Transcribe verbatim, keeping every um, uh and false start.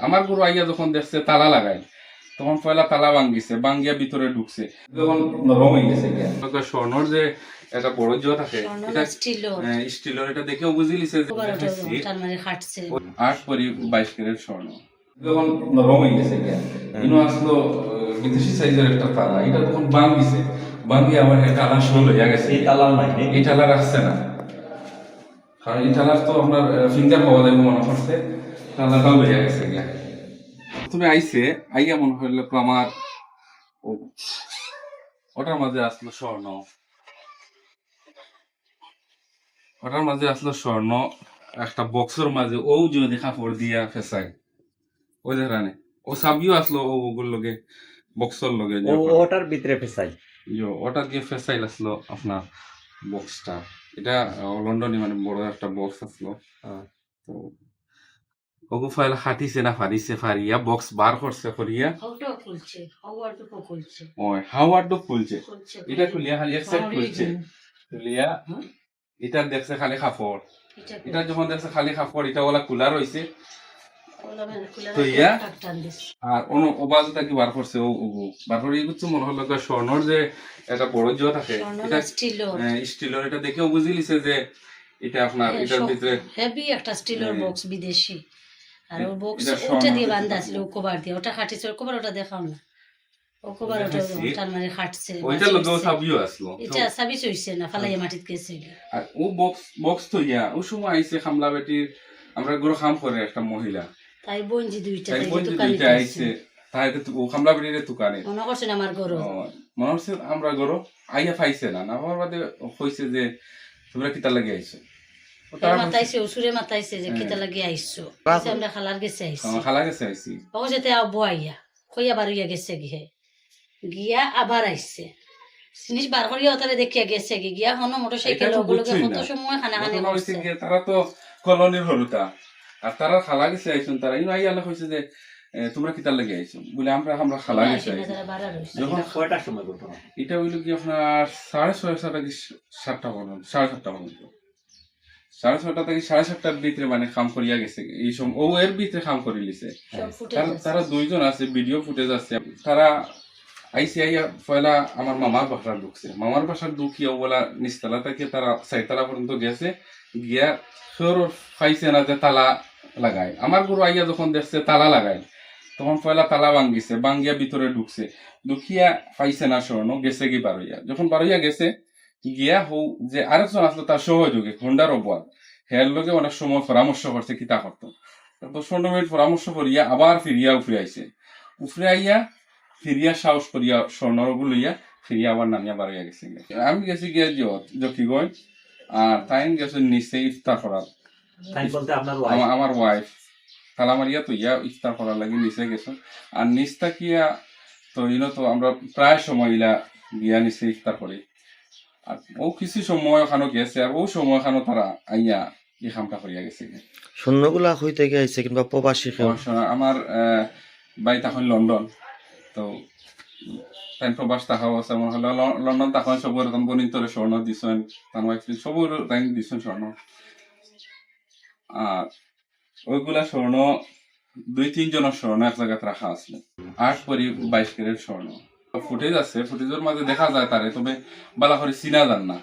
আমার ঘরো আইয়া যখন দেখছে তালা লাগাই, তখন পয়লা তালা ভাঙ্গিছে, ভাঙ্গিয়া ভিতরে ঢুকছে। তখন নরম হয়ে গেছে গিয়া। তখন স্বর্ণর যে একটা বড় জুয়া থাকে, স্বর্ণ এটা না, স্টিলর। হ্যাঁ, স্টিলর, এটা দেখেও বুঝি লিছে যে কভার ওটা দেখাইছি। তার মানে ফাটছে। আট ভরি বাইশ ক্যারেট স্বর্ণ। তখন নরম হয়ে গেছে গিয়া। হুম। ইনো আসলো, আহ, বিদেশি সাইজের একটা তালা, এটা তখন ভাঙ্গিছে, ভাঙ্গিয়া আমার একটা আলা শোল হইয়া গেছে। এই তালা নাই, এই তালা রাখছে না। কারণ এই তালার তো আপনার, আহ, ফিঙ্গার পাওয়া যাবে মনে করছে, তালাটাও লইয়া গেছে গিয়া। তুমি আইছে, আইয়া মনে হইল তো আমার ও-, ওটার মাঝে আসলো স্বর্ণ, ওটার মাঝে আসলো স্বর্ণ, একটা বক্সর মাঝে, ও যদি কাপড় দিয়া ফেসাই, ওই যে রানে, ও চাবিও আসলো, ও ওগুর লগে, বক্সর লগে যে ও, ওটার। ওটার ভিতরে ফেসাই। ইয়ো, ওটা দিয়ে ফেসাইল আসলো আপনার বক্সটা। এটা, আহ, লন্ডনে মানে বড় একটা বক্স আসলো। হ্যাঁ। তো ওগু ফাইল খাটিছে না ফারিছে, ফারিয়া বক্স বার করছে করিয়া। ওটাও খুলছে, হাওয়ার টুকু খুলছে। ওই, হাওয়ার টুকু খুলছে। খুলছে, এটা খুলে। খুলিয়া খালি এক সাইড খুলছে। খুলিয়া হুম। এটা দেখছে খালি কাপড়। এটা এটা খুলছে। যখন দেখছে খালি কাপড়, এটা ওলা খোলা রইছে। ওলা মানে খোলা তো রাখে ইয়া? টাক টান দিছে। আর অন্য ও বাজু থাকি বার করছে, ও, ও, ও। বার করে এগুলো তো মনে হলো গো স্বর্ণর যে একটা বড় জুয়া থাকে, স্বর্ণ এটা, না, স্টিলর। হ্যাঁ, স্টিলর, এটা দেখেও বুঝি লিছে যে এটা আপনার, হ্যাঁ, এটার ভিতরে হেভি একটা স্টিলর হ্যাঁ। বক্স বিদেশি। আর এ-, ও বক্স এটা ওটা স্বর্ণ দিয়ে বান্ধা ছিল, ও কভার দিয়ে। ওটা খাটিছে, ও কভার ওটা দেখাও না। ও কভার ওটা দেখাইছি। তার মানে খাটছে, ওইটার লগে ও চাবিও আসলো। এটা চাবি চইছে না, ফালাইয়া মাটিত গেছে। আর ও বক্স, বক্স তো ইয়া, ও সময় আইছে কামলা বেটির, আমরা ঘরো কাম করে একটা মহিলা। তাই বঞ্জি দুইটা, তাই তাই বঞ্জি দোকানে দুইটা গেছে। আইছে, তাই তো ও কামলা বেটির দোকানে। মনে করছেন আমার ঘরো। ও, মনে করছে আমরা ঘরো, আইয়া পাইছে না, না পাওয়ার বাদে কইছে যে, "তোমরা কিতার লাগি আইছো?" ও তারা মাতাইছে, অসুরে মাতাইছে যে, হ্যাঁ। "কিতার লাগি আইছো?" কইছে, "আমরা খালার গেছে আইছি।" হ্যাঁ, খালার গেছে আইছি। ও যেতে আব্বু আইয়া, কইয়া বারইয়া গেছে গিয়ে। গিয়া আবার আইছে। জিনিস বার করিয়া ওতারে দেখিয়া গেছে গি। গিয়া হনো মোটরসাইকেল এটা তো ওগুলোকে বুঝছই কত না। সময় খানাখানি ঘটনা হইছে করছে। গিয়া তারা তো কলোনির হলুতা। আর তারা খালা গেছে আইছুন, তারা ইনো আইয়া কইছে যে, "এ, তোমরা কিতার লাগি আইছো?" বলে, "আমরা, আমরা খালা ইনো গেছে আইছে না, আইছি।" তারা বারা রইছে। যখন এটা কয়টার সময় ঘটনা? এটা হইলো কি আপনার সাড়ে ছয়টা থেকে সাতটা পর্যন্ত, সাড়ে সাতটা পর্যন্ত। সাড়ে ছয়টা থেকে সাড়ে সাতটার ভিতরে মানে কাম করিয়া গেছে। এই সম-, ও এর ভিতরে কাম করি লিছে। সব footage তারা, আছে। তারা দুইজন আছে, ভিডিও ফুটেজ আছে। তারা আইসি আইয়া পয়লা আমার মামার বাসার ঢুকছে। মামার বাসার ঢুকিয়া ওলা নিচতলা থেকে তারা চারতলা পর্যন্ত গেছে। গিয়া কেউর পাইছে না যে তালা লাগাই। আমার ঘরো আইয়া যখন দেখছে তালা লাগাই, তখন পয়লা তালা ভাঙ্গিছে, ভাঙ্গিয়া ভিতরে ঢুকছে। ঢুকিয়া পাইছে না স্বর্ণ, গেছে গি বারইয়া। যখন বারইয়া গেছে, গিয়া হউ যে আরেকজন আসলো তার সহযোগী, হোন্ডার অবুয়াল, হের লগে অনেক সময় পরামর্শ করছে কিতা করতো। তো দশ পনেরো মিনিট পরামর্শ করিয়া আবার ফিরিয়া উপরে আইছে। উপরে আইয়া ফিরিয়া সাহস করিয়া স্বর্ণর অগু লইয়া ফিরিয়া আবার নামিয়া বারইয়া গেছে গিয়া। আমি গেছি গিয়া জ-, জকিগঞ্জ, আর তাইন গেছে নিচে ইফতার করার। তাইন বলতে আপনার wife? আমা-, আমার wife। তালা মারিয়া তো ইয়া ইফতার করার লাগি নিচে গেছে। আর নিচ থাকিয়া তো ইনো তো আমরা প্রায় সময় ইলা গিয়া নিচে ইফতার করি। আর ও কিছু সময় ওখানো গেছে, আর ও সময় ওখানো তারা আইয়া এই কামটা করিয়া গেছে। স্বর্ণগুলা কই থেকে আইছে কিংবা প্রবাসী কেউ? আমার স্বর্ণ-, আমার, আহ, ভাই তখন লন্ডন, তো তাই প্রবাস থাকা অবস্থা মনে হলো ল-, লন্ডন তখন সবর তখন বনিন্তরে স্বর্ণ দিছেন, তার wife সবর তাই দিছেন স্বর্ণ। আর ওইগুলা স্বর্ণ দুই তিনজনের স্বর্ণ এক জায়গাত রাখা আছে, আট ভরি বাইশ ক্যারেট স্বর্ণ। ফুটেজ আছে, ফুটেজের মাঝে দেখা যায় তারে, তবে বালা করে চিনা যার না।